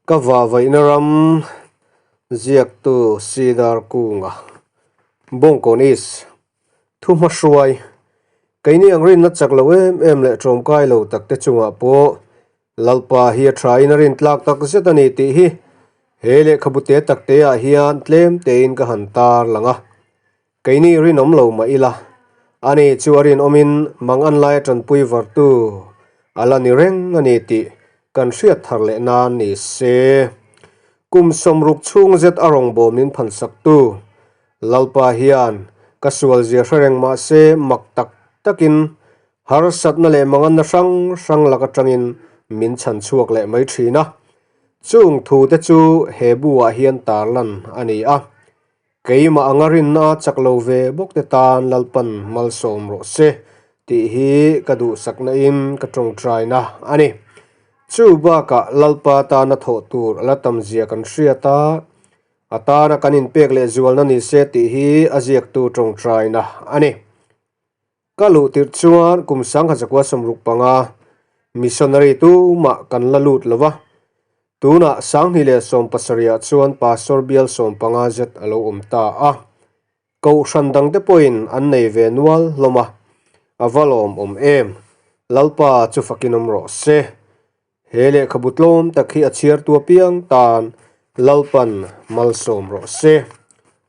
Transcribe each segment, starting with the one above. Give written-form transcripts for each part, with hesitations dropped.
Ka vahvaihna ram ziaktu Cedar Kunga Bawngkawn East Thuhma hruai Keini ang rinna chak lo em em leh ṭawmkai lo tak te chungah pawh Lalpa hi a ṭhain a rintlak tak zet a ni tih hi he lehkhabu te tak te ah hian tlem tein ka han tar lang a. Keini rinawm lo mah ila, ani chu a rinawmin mang an laia tanpui vartu a la ni reng a ni tih kan hriat thar leh nan ni se. Kum sawmruk chhung zet a rawngbawm min phansaktu Lalpa hian ka sualzia hre reng mah se mak tak takin harsatna leh manganna hrang hrang lak atangin min chhan chhuak leh mai thin a. Chung thute chu he bu ah hian tarlan a ni a. Keimah anga rinna chak lo ve bawk te tan Lalpan malsawm rawh se tih hi ka duhsakna in ka tawngtaina a ni. Chu bakah Lalpa tana thawh tur a la tam zia kan hriat a, a tana kan inpek leh zualna ni se tih hi a ziaktu tawngtaina a ni. Ka luh tirh chuan kum 1965 missionary tumah kan la lut lo va, tunah 2017 ah chuan pastor bial 15 zet a lo awm ta a. Kohhran dangte pawhin an nei ve nual hlawm a, a va lawmawm em? Lalpa chu fakin awm rawh se. He lehkhabu tlawm tak hi a chhiartu apiang tan Lalpan malsawm rawh se.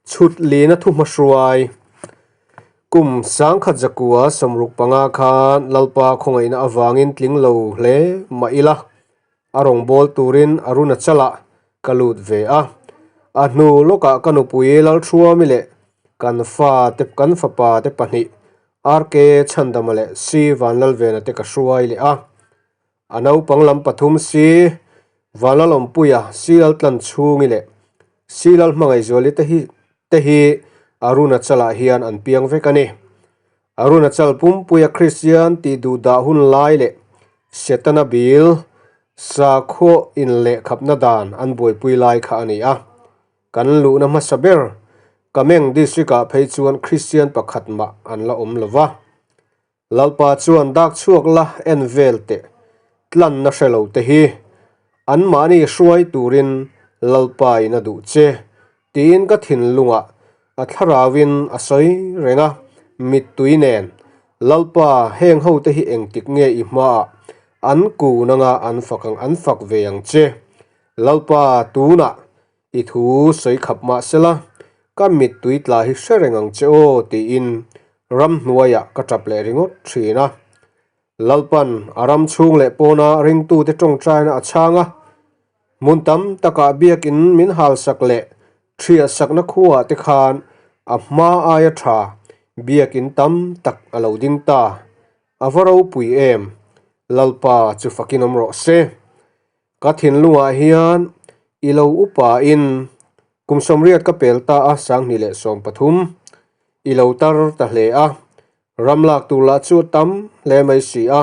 Chhut lina thuhma hruai. Kum 1965 khan Lalpa khawngaihna avangin tling lo hle mah ila, a rawngbâwl turin Arunachalah ka lut ve a. A hnu lawkah ka nupui Lalthuami leh kan fate kan fapa te pahnih RK Chhandama leh C Vanlalvena te ka hruai leh a. A naupang lam pathum si Vanlalawmpuia, Silal Tlanchhungi leh Silal Hmangaihzuali te hi te hi Arunachalah hian an piang vek a ni. Arunachal pumpuia Kristian tih duh dah hun lai leh Setana bil sakhaw inlehkhapna dan an buaipui lai kha a ni a. Kan luhna hmasa ber Kameng District-ah phei chuan Kristian pakhat mah an la awm lo va. Lalpa chuan dak chhuak la en vel teh tlanna hre lo te hi anmahni hruai turin Lalpa in a duh che tiin ka thinlungah a thlarauin a sawi reng a, mittui nen Lalpa heng ho te hi engtik nge i hmaah an kun anga an fak ang an fak ve ang che Lalpa tunah I thu sawi khap mah sela, ka mittui tla hi hre reng ang che aw tiin ramhnuaiah ka tap leh ringawt thin a. Lalpan a ram chhung leh pawna ringtute tawngtaina a chhang a, hmun tam takah biakin min halsak leh thiahsakna khuaah te khan a hma aia tha biakin tam tak a lo ding ta. A va ropui em! Lalpa chu fakin awm rawh se. Ka thinlungah hian i lo upa in kum sawmriat ka pel ta a, 2013 i lo tar ta hle a, ram lak tur lah chu a tam hle mai si a,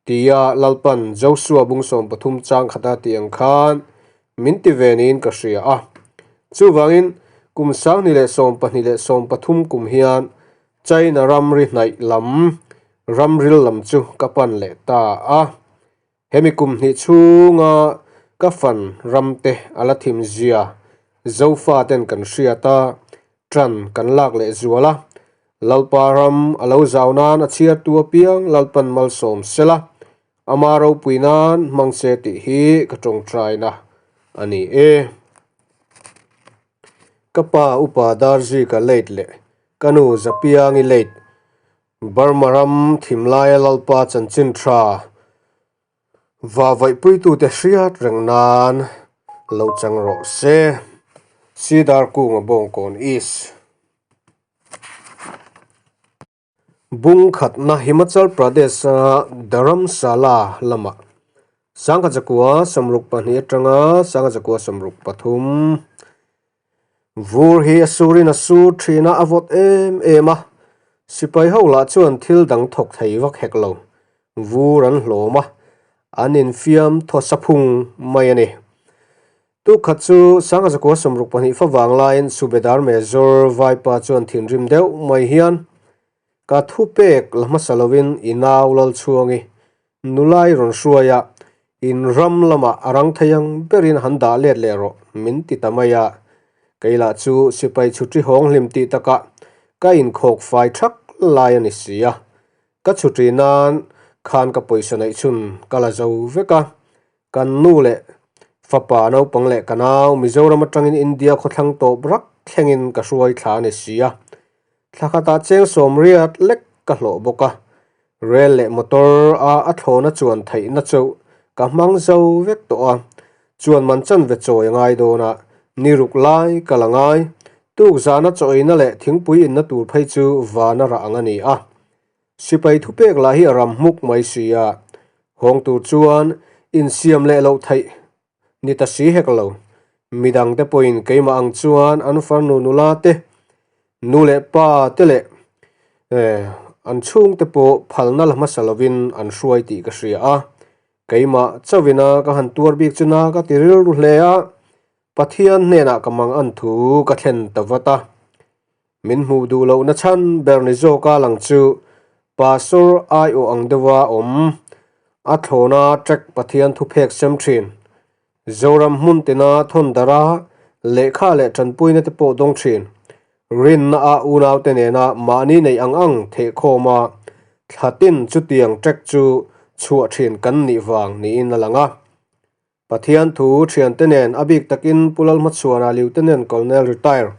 tia Lalpan Joshua bung 13 chang khata tih ang khan min ti ve niin ka hria a. Chuvangin kum 2012 le 13 kum hian China ramri hnaih lam, ramril lam chu ka pan leh ta a. Hemi kum hnih chhunga ka fan ramte a la thim zia Zofa ten kan hriat a, ṭan kan lak leh zual a. Lalpa ram a lo zau nan a chhiartu apiang Lalpan malsawm sela, ama ropui nan hmang se tih hi ka ṭawngṭaina a ni e. Ka pa upa Darzika late leh ka nu Zapiangi late Burma ram thimlaia Lalpa chanchin tha vahvaihpuitute hriat reng nan lo chang rawh se. Cedar Kunga Bawngkawn East. Bung khatna Himachal Pradesh-a Dharamsala lamah 1962 atanga 1963 Vur hi a surin a sur thin a, a vawt em em a. Sipai ho lah chuan thil dang thawk thei vak hek lo. Vur an hlawm a, an infiam thaw sa phung mai a ni. Tuk khat chu 1962 fa vang laiin Subedar Major Vaipa chuan thinrim deuh mai hian, Ka thupek la hmasa lovin i nau Lalchhuangi nulai rawn hruai a, In ram lamah a rang thei ang berin han dah let leh rawh, min ti ta mai a. Kei lah chu sipai chhuṭi hawng hlim tih takah ka inkhawk fai ṭhak lai a ni si a. Ka chhuṭi nan khan ka pawisa neih chhun ka la zo vek a. Kan nu leh fapa naupang leh ka nau Mizoram atangin India khawthlang tawp rak thlengin ka hruai thla a ni si a. Thla khatah cheng sawmriat lek ka hlawh bawk a, rel leh motor a a thlawna chuan theihna chauh ka hmang zo vek tawh a, chuan man chanve chawi a ngai dawn a, ni ruk lai ka la ngai. Tuk zana chaw eina leh thingpui inna tur phei chu vana rah ang a ni a. Sipai thupek lah hi a ram hmuk mai si a, hawng tur chuan insiam leh loh theih Ni ta si hek lo. Midangte pawhin keimah ang chuan an farnu nula te, nu leh pa te leh an chhungte pawh phalna la hmasa lovin an hruai tih ka hria a. Keimah chauhina ka han tuar bik chu na ka ti rilru hle a, Pathian hnenah ka mang an thu ka thlen ta vat a. Min hmuh duh lohna chhan ber ni zawka lang chu Pastor aiawh ang deuha awm, a thlawna track Pathian thuphek sem thin, Zoram hmun tina thawn dara lehkha leh tanpuina te pawh dawng thin, rinna a unaute nena mahni neih ang ang thehkhawma thlatin chutiang track chu chhuah thin kan nih vang niin a lang a. Pathian thu thiante nen a bik takin Pu Lalhmachhuana Lieutenant Colonel Retire,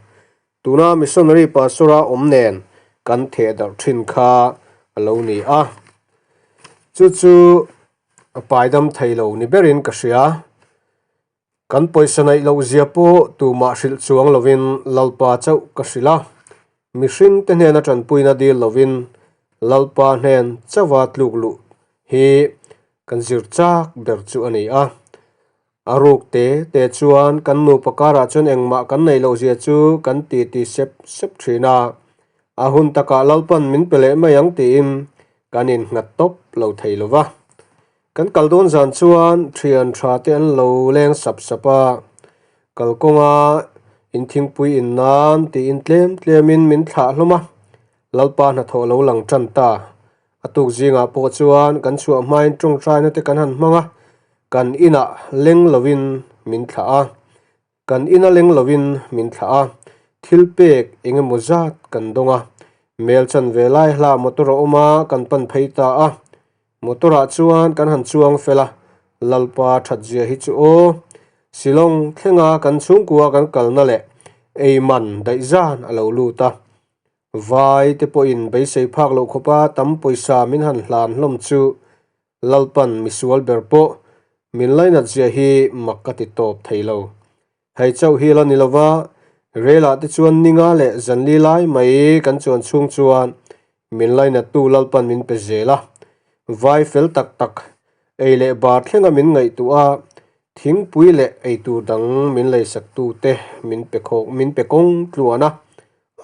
tuna Missionary Pastor-a awm nen kan theh darh thin kha a lo ni a. Chu chu a paidam thei lo ni berin ka hria. Kan pawisa naih loh zia pawh tumah hrilh chuang lovin Lalpa chauh ka hrilh a. Mihringte hnena tanpuina dil lovin Lalpa hnen chauha tluk luh hi Kan zir chak ber chu a ni a. A ruk te te chuan kan nupa karah chuan engmah kan neih loh zia chu kan ti ti sep sep thin a. A hun takah Lalpan min pe leh mai ang tiin kan innghat tawp lo thei lo va. Kan kal dawn zan chuan thian tha te an lo leng sap sap a. Kalkawnga in thingpui in nan tiin tlem tlemin min thlah hlawm a. Lalpa hnathawh lo lang tan ta. A tuk zingah pawh chuan kan chhuah hmain tawngtaina te kan han hmang a, kan inah leng lovin min thlah a, kan ina leng lovin min thlah a, thil pek eng emaw zat kan dawng a, mel chan ve lai hla motor a awm a, kan pan phei ta a, motor ah chuan kan han chuang fel a, Lalpa that zia hi chu aw, Shillong thlenga kan chhungkua kan kalna leh ei man daih zan a lo lut a. Vai te pawhin beisei phak loh khawpa tam pawisa min han hlan hlawm chu Lalpan misual ber pawh min lainat zia hi mak ka ti tawp thei lo. Hei chauh hi la ni lova, Relah te chuan ninga leh zanli lai mai kan chuan chhung chuan min lainattu Lalpan min pe zel a. Vai fel tak tak ei leh bar thlenga min ngaihtuah a, thingpui leh eitur dang min leisaktute min pe khawk min pe kawng tluan a.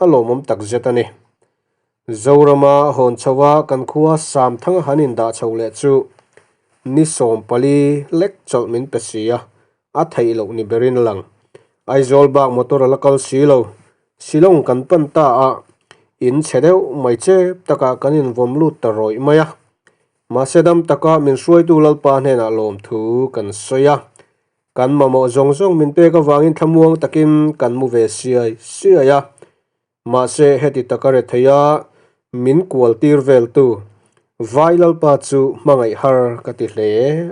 A lawmawm tak zet a ni. Zorama hawn chho a kan khua Samthanga han indah chho leh chu ni 14 lek chawlh min pe si a, a theih loh ni berin a lang. Aizawl bak motor a la kal si lo. Shillong kan pan ta a, in chhe deuh mai chep takah kan invawm lut ta rawih mai a. Mahse dam taka min hruaitu Lalpa hnenah lawmthu kan sawi a. Kan mamawh zawng zawng min pek avangin thlamuang takin kan mu ve siai siai a. Mahse heti taka rethei a min kual tir veltu Vai Lalpa chu hmangaih har ka ti hle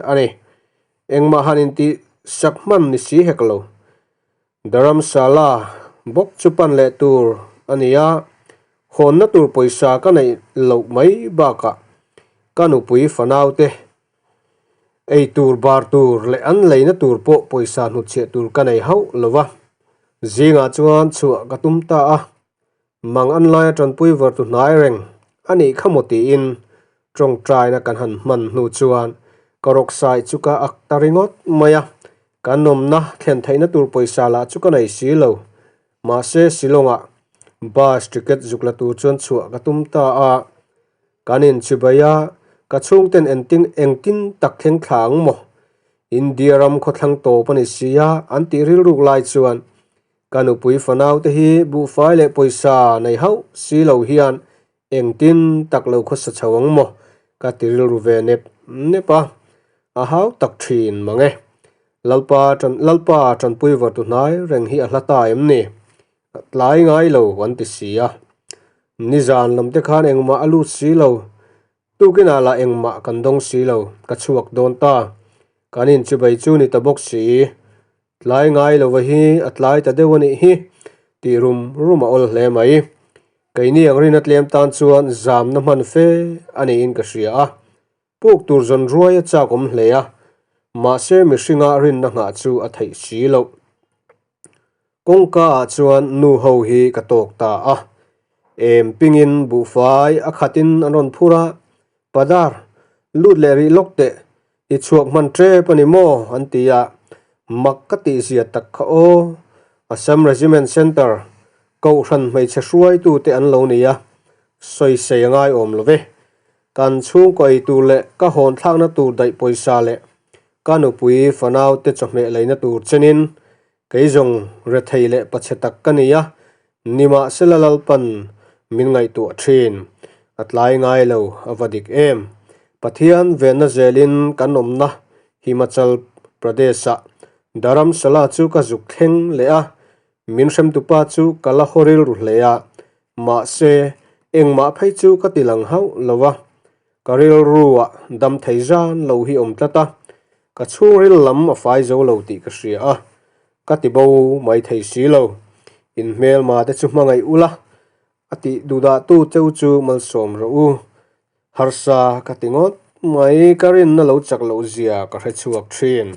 a ni. Engmah han intih sak hman ni si hek lo. Dharamsala bawk chu pan leh tur a ni a, hawnna tur pawisa ka neih loh mai bakah ka nupui fanaute Ei tur, bar tur leh an leina tur pawh pawisa hnutchhiah tur ka nei hauh lo va. Zingah chuan chhuah ka tum ta a, mang an laia tanpui vartu hnai reng a nih kha maw tiin tawngtaina kan han hman hnu chuan ka rawksai chu ka ak ta ringawt mai a, kan awmna thlen theihna tur pawisa lah chu ka nei si lo. Mahse Shillong-ah bus ticket zuk la tur chuan chhuah ka tum ta a. Kan inchibai a, ka chhungten engtin engtin tak thleng thla ang maw? India ram khawthlang tawp a ni si a, an tih rilruk lai chuan ka nupui fanaute hi buhfai leh pawisa nei hauh si lo hian engtin tak lo khawsa chho ang maw? Ka ti rilru ve nep nep a. A hau tak thin mang e. Lalpa tan Lalpa tanpui var tu hnai reng hi a hla ta em ni? Tlai ngai lo an ti si a. Nizan lam te khan engmah a lut si lo. Tukinah lah engmah kan dawng si lo, ka chhuak dawn ta. Kan inchibei chu ni ta bawk si. Tlai ngai lova hi a tlai ta deuh a nih hi tih rum rum a awl hle mai. Keini ang rin a tlem tan chuan zamna hman fe a niin ka hria a. Puk tur zawn ruai a chak awm hle a, mahse mihringa rinna nghah chu a theih si loh. Kawngka ah chuan nu ho hi ka tawk ta a, em pingin buhfai a khatin an rawn phur a, Padar, lut leh rih lawk teh, i chhuak hman tep a ni maw? an ti a, mak ka tih zia tak kha aw. Assam Regiment Centre, Kohhran hmeichhe hruaitute an lo ni a, sawisei a ngaiawm lo ve. Kan chhungkaw ei tur leh ka hawn thlakna tur daih pawisa leh ka nupui fanaute chawhmeh leina tur chenin kei zawng rethei leh pachhe tak ka ni a, nimahsela Lalpan min ngaihtuah thin. A tlai ngai lo a va dik em. Pathian venna zelin kan awmna Himachal Pradesh-ah Dharamsala chu ka zuk thleng leh a, min hremtupa chu ka la haw rilru hle a, Mahse, engmah phei chu ka ti lang hauh lo a, ka rilru ah dam thei zan lo hi awm tlat a, ka chhungril lam a fai zo lo tih ka hria a, ka ti bo mai thei si lo. In hmelma te chu hmangaih ula, a tih duhdah tu cheu chu malsawm rawh u. Harsa ka ti ngawt mai, ka rinna lo chak loh zia ka hre chhuak thin.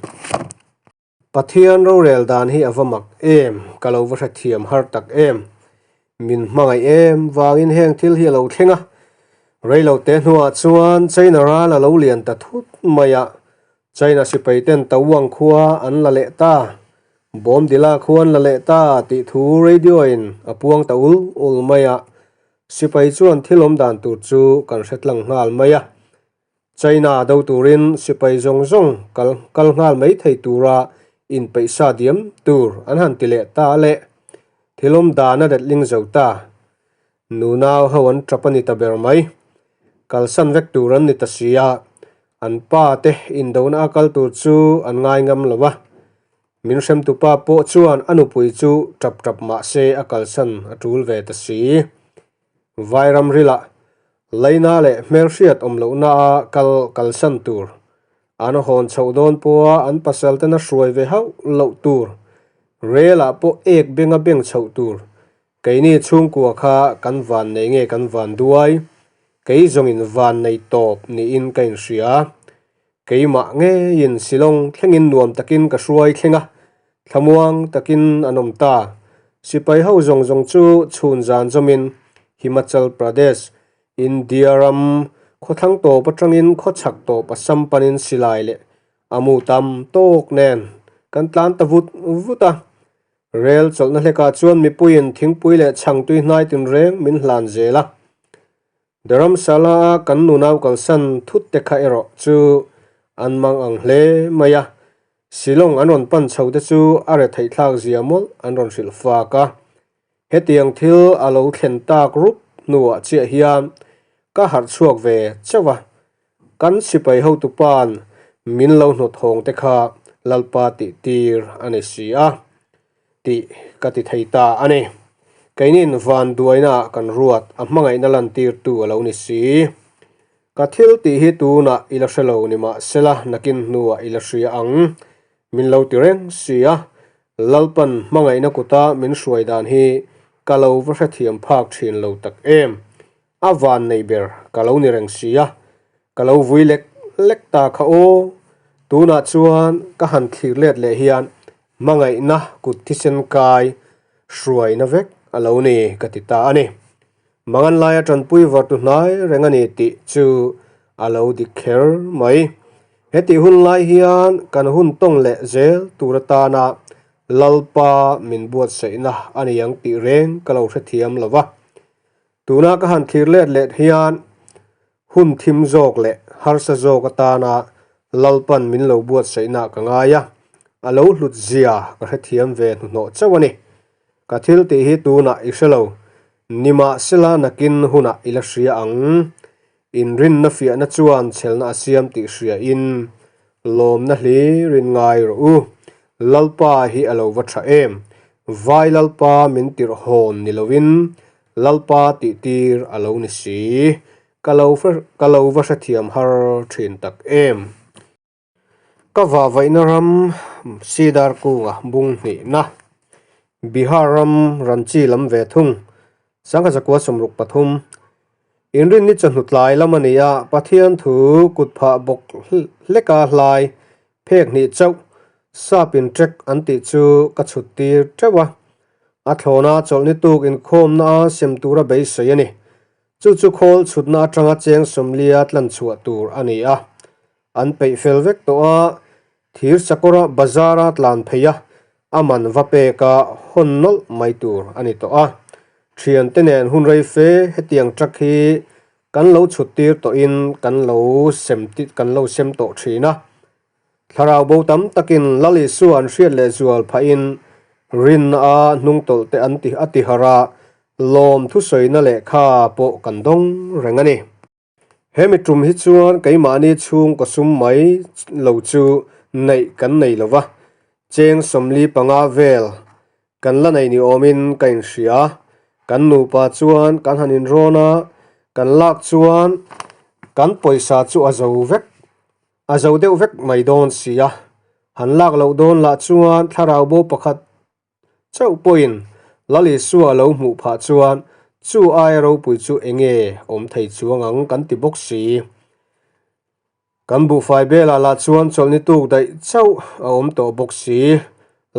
Pathian rorel dan hi a va mak em, ka lo va hrethiam har tak em. Min hmangaih em vangin heng thil hi a lo thleng a. Reilo te hnuah chuan China ral a lo lian ta thut mai a, China sipai ten Tawang khua an la leh ta, Bawmdila khua an la leh ta tih thu radio in a puang ta ul ul mai a. Sipai chuan thil awm dan tur chu kan hre tlang nghal mai a. China do turin sipai zawng zawng kal kal nghal mai thei tura inpeihsa diam tur an han ti leh ta a le. Thilawm dan a letling zo ta. Nunau ho an tap a ni ta ber mai. Kalsan vek tur an ni ta si a, an pa te indona a kal tur chu an ngai ngam lo a. Min hremtupa pawh chuan a nupui chu tap tap mah se a kalsan a tul ve ta si. Vairam rilah Leina leh hmelhriat awm lohna a kal kalsan tur, an hawn chhoh dawn pawha an pasal tena hruai ve hauh loh tur, rel ah pawh ek benga beng chhoh tur, keini chhungkua kha kan van nei nge kan van duai, kei zawngin van nei tawp niin ka inhria. Keimah ngeiin Shillong thlengin nuam takin ka hruai thleng a, thlamuang takin an awm ta. Sipai ho zawng zawng chu chhun zan zawmin Himachal Pradesh, India ram khawthlang tawp atangin khawchhak tawp Assam panin silai leh a mu tam tawk nen kan tlan ta vut vut a. Rel chawlhna hlekah chuan mipuiin thingpui leh chhangtui hnai tinreng min hlan zel a. Dharamsala-a kan nunau kalsan thut te kha erawh chu an mang ang hle mai a, Shillong an rawn pan chho te chu a retheih thlak zia mawlh an rawn hrilh fak a. Hetiang thil a lo thlen tak rup hnuah chiah hian ka harh chhuak ve chauh a, kan sipai hotupa'n min lo hnawt hawng te kha Lalpa tih tir a ni si a. Tih ka ti thei ta a ni. Keinin van duainaah kan ruat a hmangaihna lantirtu a lo ni si. Ka thil tih hi tunah i la hre lo ni mahsela nakin hnuah i la hria ang. Min lo ti reng si a, Lalpan hmangaihna kuta min hruai dan hi ka lo va hrethiam phak thin lo tak em. A van nei ber ka lo ni reng si a, ka lo vui lek lek ta kha aw. Tunah chuan ka han thlir let leh hian hmangaihna kut thisen kai hruaina vek a lo ni ka ti ta a ni. Mangan laia tanpui vartu hnai reng a ni tih chu a lo dik kher mai. Hetih hun lai hian kan hun tawng leh zel tur atana Lalpa min buatsaihna a ni ang tih reng ka lo hrethiam lo va. Tuna ka han thlir let let hian hun thim zawk leh harsa zawk atana Lalpan min lo buatsaihna ka ngai a, a lo hlut zia ka hrethiam ve hnuhnawh chauh a ni. Ka thil tih hi tunah i hre lo, nimahsela nakin hunah i la hria ang. Inrinna fiahna chuan chhelna a siam tih hriain. Lawmna hlirin ngai rawh u. Lalpa hi a lo va tha em? Vai Lalpa min tirh hawn ni loin Lalpa tih tir a lo ni si. Ka lo ka lo va hrethiam har thin tak em? Ka vahvaihna ram Sidar kunga bung hnihna Bihar ram Ranchi lam ve thung Sangha zakua 63 Inrinni chawhnu tlai lam a ni a, Pathian thu kut phah bawk hleka hlai phek hnih chauh sap in trek an tih chu ka chhut tir teuh a. A thlawna chawlhni tuk inkhawmna a sem tura beisei a ni. Chu chu khawl chhutna atanga cheng sawmlia tlan chhuah tur a ni a. An peih fel vek tawh a, thir sakawra bazar-a tlan phei a, a man va pek a hawn nawlh mai tur a ni tawh a. Thiante nen hun rei fe hetiang truck hi kan lo chhut tir tawhin kan lo sem kan lo sem tawh thin a. Thlarau bo tam takin Lal Isua an hriat leh zual phahin rinna a hnungtawlh te an ti a ti harh a, lawm thusawina lehkha pawh kan dawng reng a ni. Hemi tum hi chuan keimahni chhungkaw sum mai lo chu neih kan nei lo va, cheng 45 vel kan la nei ni awmin ka inhria. Kan nupa chuan kan han inrawn a, kan lak chuan kan pawisa chu a zo vek, a zo deuh vek mai dawn si a. Han lak loh dawn lah chuan thlarau bo pakhat Chauh pawhin Lal Isua a lo hmuh phah chuan chu aia ropui chu enge awm thei chuang ang kan ti bawk si. Kan buhfai belah lah chuan chawlhni tuk daih chauh a awm tawh bawk si.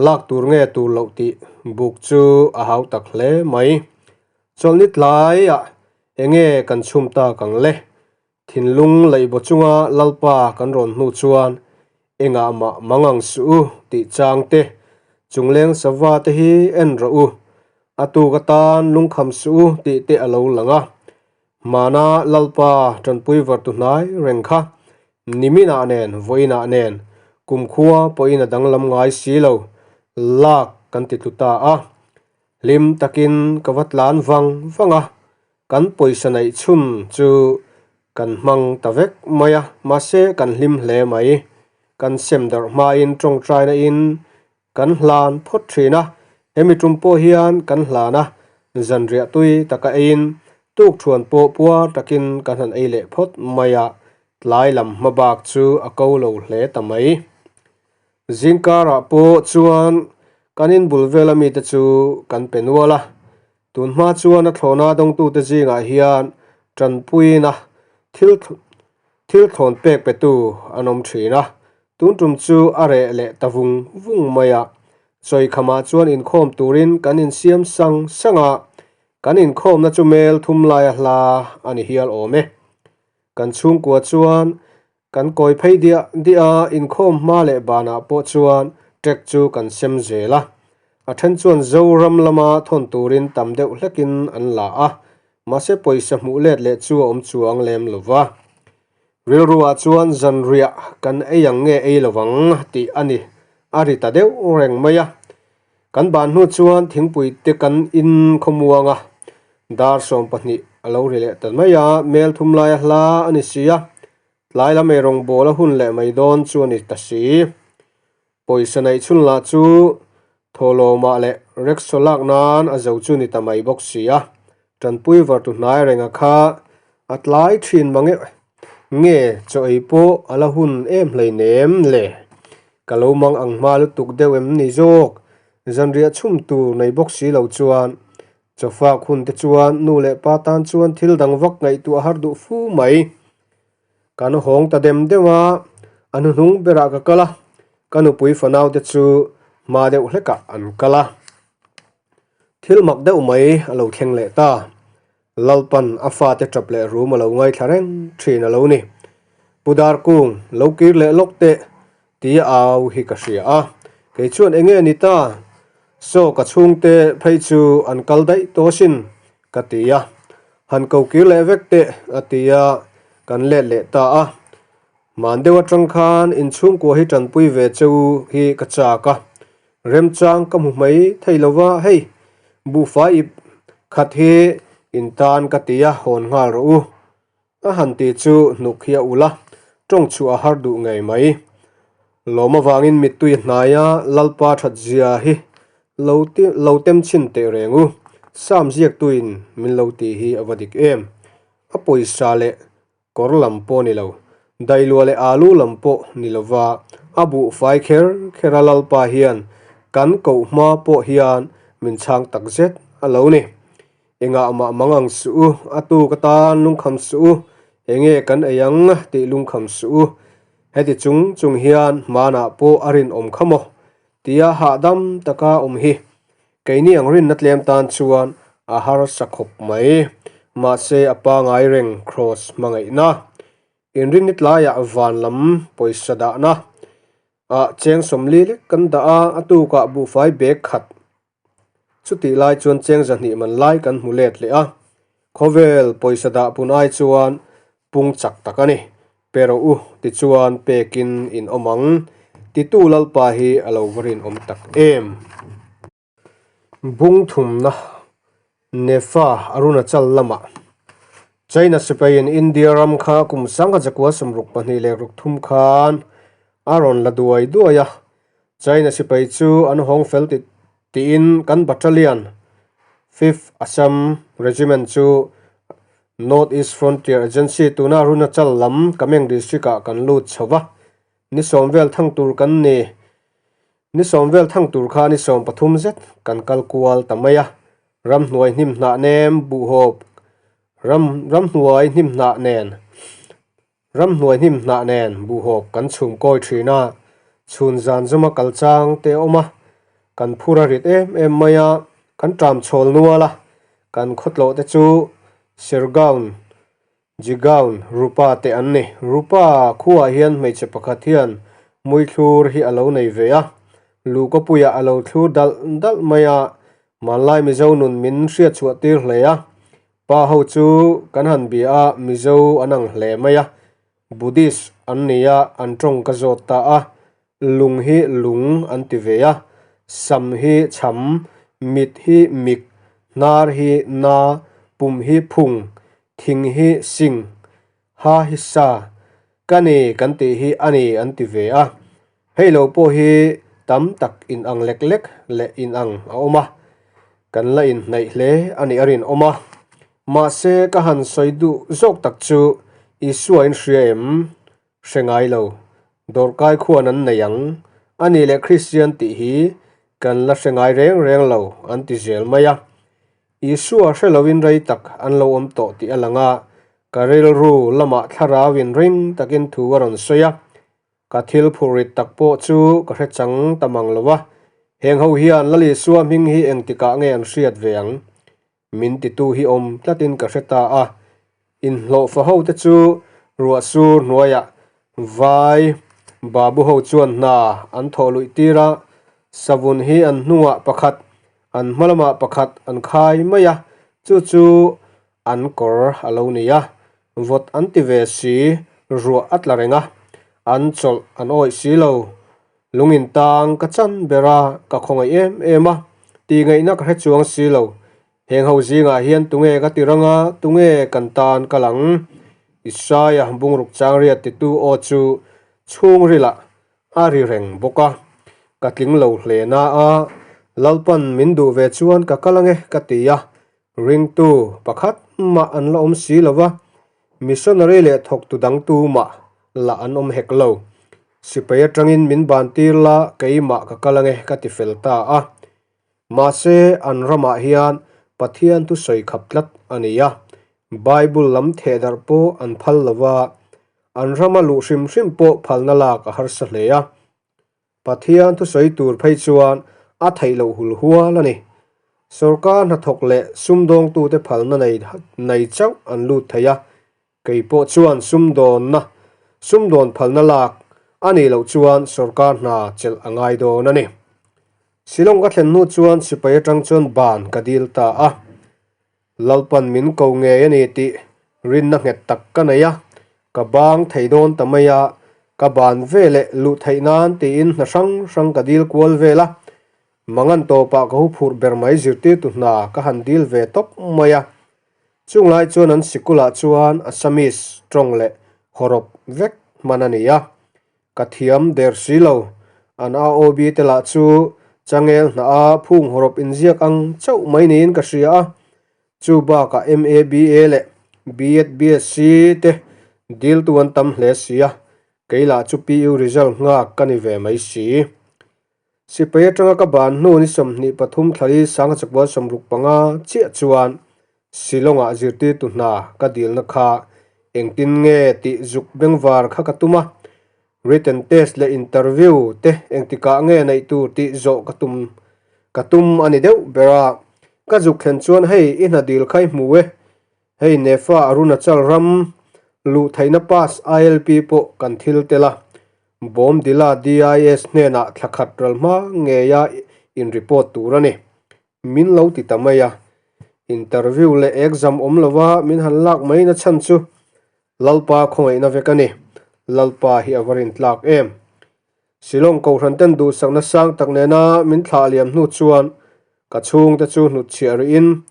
Lak tur nge tur loh tih buk chu a hau tak hle mai. Chawlhni tlaiah enge kan chhum tak ang le? Thinlung leihbaw chunga Lalpa kan rawn hnu chuan engah mah mang ang suh u tih chang te, chungleng sava te hi en rawh u, a tuk atan lungkham suh u tih te a lo lang a. Hmana Lalpa tanpui vartu hnai reng kha niminah nen vawiinah nen kumkhua pawhin a danglam ngai si lo, lak kan ti tlu ta a. Hlim takin ka va tlan vang vang a. Kan pawisa neih chhun chu kan hmang ta vek mai a, mahse kan hlim hle mai. Kan sem darh hmain tawngtaina in kan hlan phawt thin a, hemi tum pawh hian kan hlan a, zanriah tui taka eiin tukthuan pawh puar takin kan han ei leh phawt mai a, tlai lam hma bak chu a ko lo hle ta mai. Zingkarah pawh chuan kan inbul vela mite chu kan pe nual a. Tun hma chuan a thlawhna dawngtute zingah hian tanpuina thil thil thlawn pek petu an awm thin a, tun tum chu a reh leh ta vung vung mai a. Chawikhamah chuan inkhawm turin kan insiam sang sang a, kan inkhawmna chu mel thum laia hla a ni hial awm e. Kan chhungkua chuan kan kawi phei diah diah a, inkhawm hma leh banah pawh chuan trek chu kan sem zel a. A then chuan Zoram lama thawn turin tam deuh hlekin an la a, mahse pawisa hmuh let leh chu a awm chuang lem lo va. Rilruah chuan zanriah kan ei ang nge ei lovang tih a ni a ri ta deuh reng mai a. Kan ban hnu chuan thingpui te kan in khawmuang a, dar 12 a lo ri leh ta mai a, mel thum laia hla a ni si a, tlai lam eirawng bawl a hun leh mai dawn chu a ni ta si. Pawisa neih chhun lah chu thawhlawmah leh rickshaw lak nan a zo chu ni ta mai bawk si a, tanpui vartu hnai renga kha a tlai thin mang e. Nge chaw ei pawh a la hun em hleinem le? Ka lo mang ang hma lutuk deuh em ni zawk? Zanriah chhum tur nei bawk si lo chuan chawfak hun te chuan nu leh pa tan chuan thil dang vak ngaihtuah har duh fu mai. Kan hawng ta dem deuh a, a hnuhnung berah ka kal a, ka nupui fanau te chu hma deuh hlekah an kal a. Thil mak deuh mai a lo thleng leh ta. Lalpan a fate tap leh rum a lo ngaithla reng thin a lo ni. Pu Darkung, lo kir leh lawk teh, tia au hi ka hria a. Kei chuan eng nge ni ta? Saw ka chhungte phei chu an kal daih tawh asin, ka ti a. Han ko kir leh vek teh, a ti a, kan let leh ta a. Hman deuh atang khan inchhungkua hi tanpui ve cheu hi ka chak a. Remchang ka hmu mai thei lo va, hei buhfai ip khat hi in tan ka ti a, hawn nghal rawh u. A han ti chu hnuk hi a ulh a, tawng chhuah a har duh ngei mai. Lawm avangin mittui hnaia Lalpa that zia hi lo lo tem chhin teh reng u. Sam ziaktuin min lo tih hi a va dik em. A pawisa leh kawr lam pawh ni lo, dailua leh alu lam pawh ni lova a buhfai kher kher a Lalpa hian kan koh hma pawh hian min chhang tak zet a lo ni. Engah mah mang ang suh u, a tuk atan lungkham suh u, enge kan ei ang tih lungkham suh u. Heti chung chung hian hmanah pawh a rinawm kha maw? Tia hahdam taka awm hi keini ang rinna tlem tan chuan a harsa khawp mai. Mahse a pangai reng kraws hmangaihna. Inrinni tlaiah van lam pawisa dahna ah cheng 40 lek kan dah a, a tukah buhfai bag khat Chutih lai chuan cheng 200 man lai kan hmu let leh a, khawvel pawisa dah pun ai chuan pung chak tak a ni. Pe rawh u tichuan pekin in awm ang titu Lalpa hi a lo va rinawm tak em. Bung thumna Nefa Arunachal lamah China sipaiin India ram kha kum 1962 khan a rawn la duai duai a, China sipai chu an hawng fel ti tiin kan battalion Fifth Assam Regiment chu North East Frontier Agency tuna Arunachal lam Kameng District ah kan lut chho va, ni sawm vel thang tur kan ni. Ni sawm vel thang tur kha ni 13 zet kan kal kual ta mai a, ramhnuai hnim hnah nem buhhawp ram ramhnuai hnim hnah nen Ramhnuai hnim hnah nen buhhawp kan chhum kawi thin a, chhun zan zuma kal chang te a awm a, kan phur a rit em em mai a, kan ṭam chhawl nual a, kan khawtlawh te chu Sirgaon, Jigaon, Rupa te an ni. Rupa khuaah hian hmeichhe pakhat hian muithlur hi a lo nei ve a, luhkawpuiah a lo thlur dalh dalh mai a, hmanlai Mizo nun min hriatchhuah tir hle a, Pa ho chu kan han bia a, Mizo an ang hle mai a, Buddhist an ni a, an tawng ka zawt ta a, lung hi lung an ti ve a, sam hi chham, mit hi mik, hnar hi na, pum hi phung, thing hi sing, ha hi sa, ka ni kan tih hi a ni an ti ve a, hei lo pawh hi tam tak inang lek lek leh inang a awm a, kan la inhnaih hle a nih a rinawm a. Mahse ka han sawi duh zawk tak chu Isua in hria em? Hre ngai lo. Dawrkai khuan an nei ang. A nih leh Kristian tih hi kan la hre ngai reng reng lo an ti zel mai a. Isua hre loin rei tak an lo awm tawh tih a lang a, ka rilru lamah thlarau in ring takin thu a rawn sawi a, ka thil phur rit tak pawh chu ka hre chang ta mang lo a, heng ho hian Lal Isua hming hi engtikah nge an hriat ve ang? Min titu hi awm tlatin ka hre ta a, inhlawhfa ho te chu ruah sur hnuaiah vai babu ho chuan hna an thawh luih tir a, savun hi an hnungah pakhat An hma lamah pakhat an khai mai a, chu chu an kawr a lo ni a, vawt an ti ve si, ruah a tla reng a, an chawlh an awih si lo. Lungin tang ka chan ber a, ka khawngaih em em a, tih ngaihna ka hre chuang si lo. Heng ho zingah hian tunge ka ti rang a, tunge kan tan ka lang? Isaia bungruk changriat titu aw chu chhungrilah A ri reng bawk a, ka tling lo hle na a, Lalpan min duh ve chuan ka kal ange ka ti a, ringtu pakhat mah an la awm si lo va, missionary leh thawktu dangtu mah lah an awm hek lo. Sipai atangin min ban tir la keimah ka kal ange ka ti fel ta a. Mahse an ramah hian Pathian thusawi khap tlat a ni a, Bible lam thehdarh pawh an phal lo va, An rama luh hrim hrim pawh phalna lak a harsa hle a. Pathian thusawi tur phei chuan a theih loh hul hual a ni. Sorkar hnathawk leh sumdawngtute phalna nei nei chauh an lut thei a. Kei pawh chuan sumdawnna sumdawn phalna lak a nih loh chuan sorkar hna chelh a ngai dawn a ni. Shillong ka thlen hnu chuan sipai atang chuan ban ka dil ta a. Lalpan min ko ngei a ni tih rinna nghet tak ka nei a, ka bang thei dawn ta mai a, ka ban ve leh luh theih nan tiin hna hrang hrang ka dil kual vel a, mangan tawpah ka hu phurh ber mai zirtirtu hna ka han dil ve tawp mai a. Chunglai chuan an sikulah chuan Assamese tawng leh hawrawp vek hman a ni a. Ka thiam der si lo. An AOB te lah chu changel hnah a phung hawrawp inziak ang chauh mai niin ka hria a. Chu bakah MABA leh BEd BSc te diltu an tam hle si a, kei lah chu PU result nghak ka ni ve mai si. Sipai atanga ka ban hnu ni 23 thlali sanga chakbual 65 chiah chuan Shillong-ah zirtirtu hna ka dilna kha engtin nge tih zuk bengvar kha ka tum a, written test leh interview te engtikah nge neih tur tih zawh ka tum ka tum a ni deuh ber a. Ka zuk thlen chuan hei i hna dil kha i hmu e, hei Nefa Arunachal ram luh theihna pass ILP pawh kan thil tel a, Bawmdila DIS hnenah thla khat ral hma ngeia in report tur a ni. Min lo ti ta mai a, interview leh exam awm lova min han lak mai na chhan chu Lalpa khawngaihna vek a ni. Lalpa hi a va rintlak em. Shillong Kohhran ten duhsakna sang tak nena min thlah liam hnu chuan ka chhungte chu hnutchhiah rihin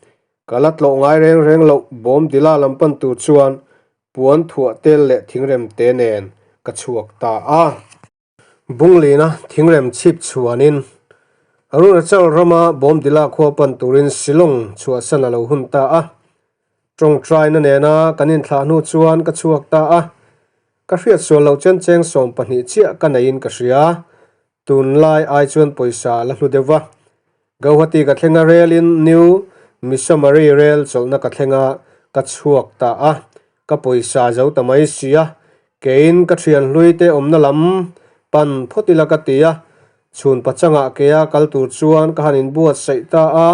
ka la tlawh ngai reng reng loh Bawmdila lam pan tur chuan puan thuah tel leh thingrem te nen ka chhuak ta a. Bunglina thingrem chhip chhuanin Arunachal rama Bawmdila khua pan turin Shillong chhuahsan a lo hun ta a. Tawngtaina nena kan inthlah hnu chuan ka chhuak ta a. Ka hriat sual loh chen cheng 12 chiah ka neiin ka hria. Tunlai ai chuan pawisa a la hlu deuh va. Gauhati ka thleng a relin New Missamari rel chawlhna ka thleng a, ka chhuak ta a. Ka pawisa zo ta mai si a, keiin ka thian hlui te awmna lam pan phawt ila ka ti a. Chhun pachangah keia kal tur chuan ka han inbuatsaih ta a.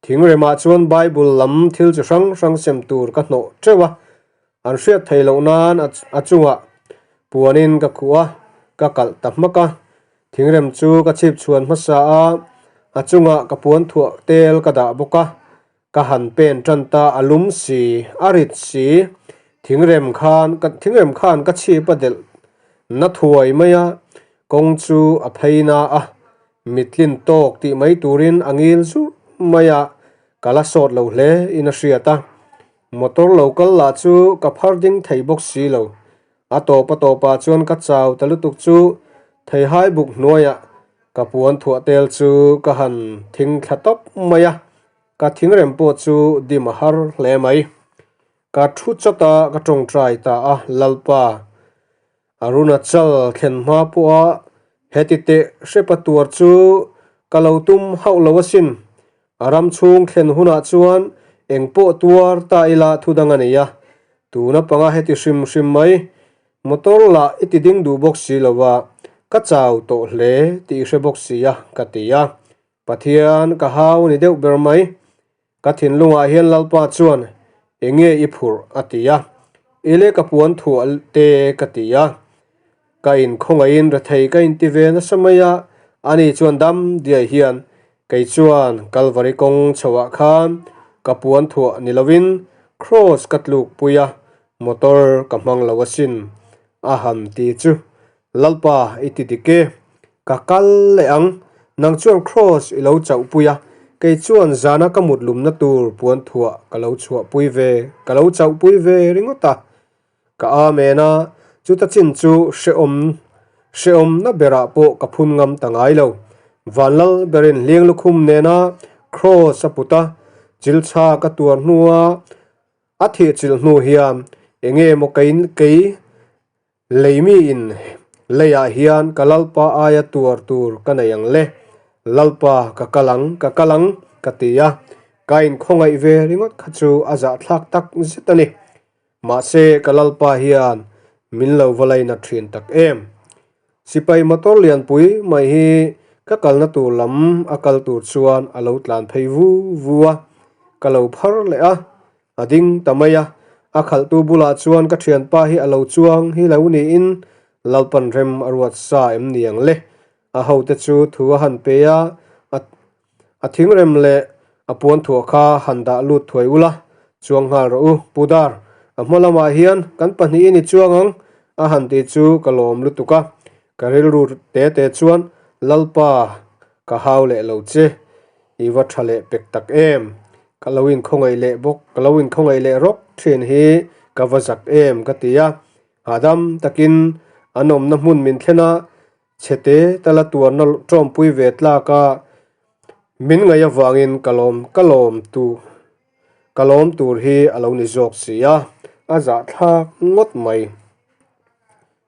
Thingremah chuan Bible lam thil chi hrang hrang sem tur ka hnawh teuh a, an hriat theih loh nan a chungah puanin ka khuh a, ka kalh ta hmak a. Thingrem chu ka chhip chhuan hmasa a, a chungah ka puan thuah tel ka dah bawk a, ka han pen tan ta a lum si, a rit si, thingrem khan thingrem khan ka chhip a delh na thuai mai a, kawng chu a phei na a. Mitlin tawk tih mai turin a ngil zurh mai a, ka la sawt lo hle in a hriat a. Motor lo kal lah chu ka phar ding thei bawk si lo. A tawp a tawpah chuan ka chau ta lutuk chu theihai buk hnuaiah ka puan thuah tel chu ka han thing thla tawp mai a, ka thingrem pawh chu dim a har hle mai. Ka thu chawt a, ka tawngtai ta a, Lalpa, Arunachal thlen hma pawha heti teh hrepa tuar chu ka lo tum hauh lo asin. A ram chhung thlen hunah chuan eng pawh tuar ta ila thu dang a nei a, tuna panga heti hrim hrim mai. Motor lah i ti ding duh bawk si lova, ka chau tawh hle tih i hre bawk si a, ka ti a. Pathian ka hau ni deuh ber mai. Ka thinlungah hian Lalpa chuan, Enge i phurh? a ti a. Ile ka puan thuah te ka ti a. Ka inkhawngaihin rethei ka inti ve nasa mai a, ani chuan dam diai hian, Kei chuan Kalvari kawng chhoah khan ka puan thuah ni lovin Kraws ka tlukpui a, motor ka hmang lo asin, a han ti chu. Lalpa, i ti dik e. Ka kal leh ang. Nang chuan Kraws i lo chauhpui a, kei chuan zana ka mut lumna tur puan thuah ka lo chhuahpui ve, ka lo chauhpui ve ringawt a. Ka amen a, chuta chin chu hrehawm, hrehawmna berah pawh ka phun ngam ta ngai lo. Vanlal berin hliang lukhum nena Kraws a put a, chilchha ka tuar hnua a thihchilh hnu hian enge maw kei kei Leimi in leiah hian ka Lalpa aia tuar tur ka nei ang le, Lalpa ka kal ang, ka kal ang, ka ti a, ka inkhawngaih ve ringawt kha chu a zahthlak tak zet a ni. Mahse ka Lalpa hian min lo va lainat thin tak em. Sipai motor lianpui mai hi ka kalna tur lam a kal tur chuan a lo tlan phei vu vu a, ka lo phar leh a, A ding ta mai a, a khalhtu bulah chuan ka thianpa hi a lo chuang hi lo niin Lalpan rem a ruat sa em ni ang le? A hote chu thu a han pe a, a thingrem leh a puan thuah kha han dah lut thuai ula, chuang nghal rawh u, Pu Dar, a hma lamah hian kan pahnihin i chuang ang, a han ti chu ka lawm lutuk a, ka rilru te te chuan Lalpa ka hau leh lo che. I va tha leh pek tak em? Ka lo inkhawngaih leh bawk, ka lo inkhawngaih leh rawk thin hi ka va zak em ka ti a. Hahdam takin An awmna hmun min thlen a, chhete tala tuarna tawmpui ve tlak a, min ngaih avangin ka lawm ka lawm tu ka lawm tur hi a lo ni zawk si a, a zahthlak ngawt mai.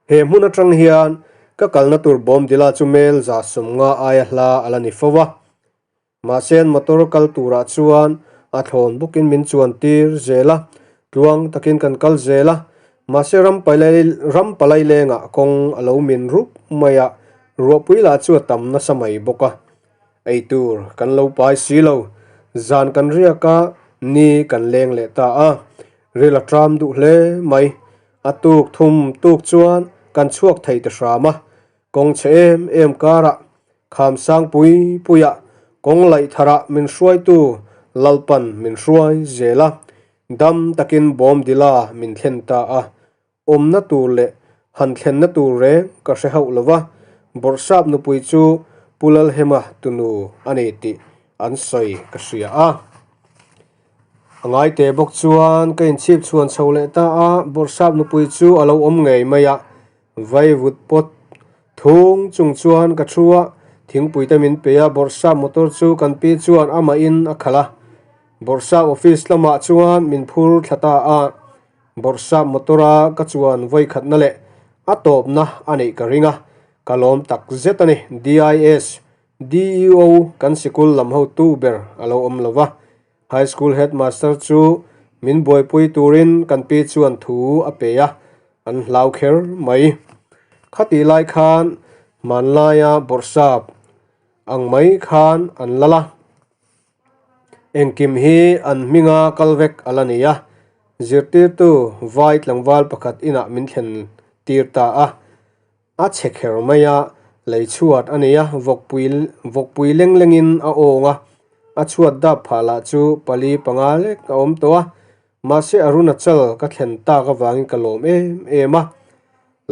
He hmun atang hian ka kalna tur Bawmdila chu mel 150 aia hla a la ni fo a. Mahse an motor kal turah chuan a thlawn bawkin min chuan tir zel a, tluang takin kan kal zel a. Mahse ram ram palai lengah kawng a lo min rup mai a, ruahpui lah chu a tam nasa mai bawk a. Eitur kan lo pai si lo, zan kan riak a, ni kan leng leh ta a. Ril a tram duh hle mai. A tuk thum tuk chuan kan chhuak thei ta hram a, Kawng chhe em em karah kham sang pui puiah kawng laih tharah min hruaitu Lalpan min hruai zel a, dam takin Bawmdila min thlen ta a. Awmna tur leh han thlenna tur reng ka hre hauh lo va, Bawrhsap nupui chu Pu Lalhema tunu a ni tih an sawi ka hria a. A ngaite bawk chuan ka inchhip chhuan chho leh ta a, Bawrhsap nupui chu a lo awm ngei mai a. Vaivut pawt thung chung chuan ka thu a, thingpui te min pe a, Bawrhsap motor chu kan pi chuan amahin a khalh a. Bawrhsap office lamah chuan min phur thla ta a, Bawrhsap motor a ka chuan vawikhatna leh a tawpna a neih ka ring a, ka lawm tak zet a ni. DIS, DEO kan sikul lam hotu ber a lo awm lo va, High School Headmaster chu min buaipui turin kan pi chuan thu a pe a, an hlau kher mai. Khatih lai khan hmanlaia bawrhsap ang mai khan an lal a, engkim hi an hminga kal vek a la ni a, zirtirtu vai tlangval pakhat inah min thlen tir ta a. A chhe kher mai a, lei chhuat a nei a, vawkpui vawkpui leng lengin a awng a, a chhuat dap phah lah chu pali panga lek a awm tawh a, mahse Arunachal ka thlen tak avangin ka lawm em em a.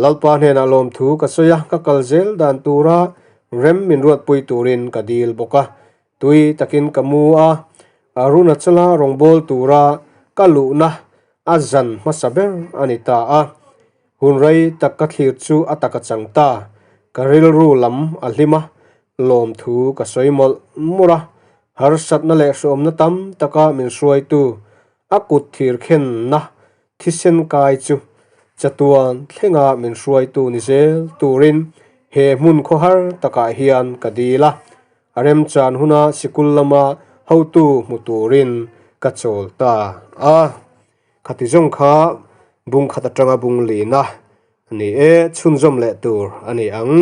Lalpa hnenah lawmthu ka sawi a, ka kal zel dan tura rem min ruatpui turin ka dil bawk a, tui takin ka mu a, Arunachala rawngbâwl tura ka luhna a zan hmasa ber a ni ta a. Hun rei tak ka thlir chu a tak a chang ta, ka rilru lam a hlim a, lawmthu ka sawi mawlh mawlh a, harsatna leh hreawmna tam taka min hruaitu a kut thir khenna thisen kai chu chatuan thlenga min hruaitu ni zel turin he hmun khawhar takah hian ka dil a, a remchan huna sikul lama hotu hmu turin ka chawl ta a. Khati zawng kha bung khat atanga bung lin a ni e, chhunzawm leh tur a ni ang.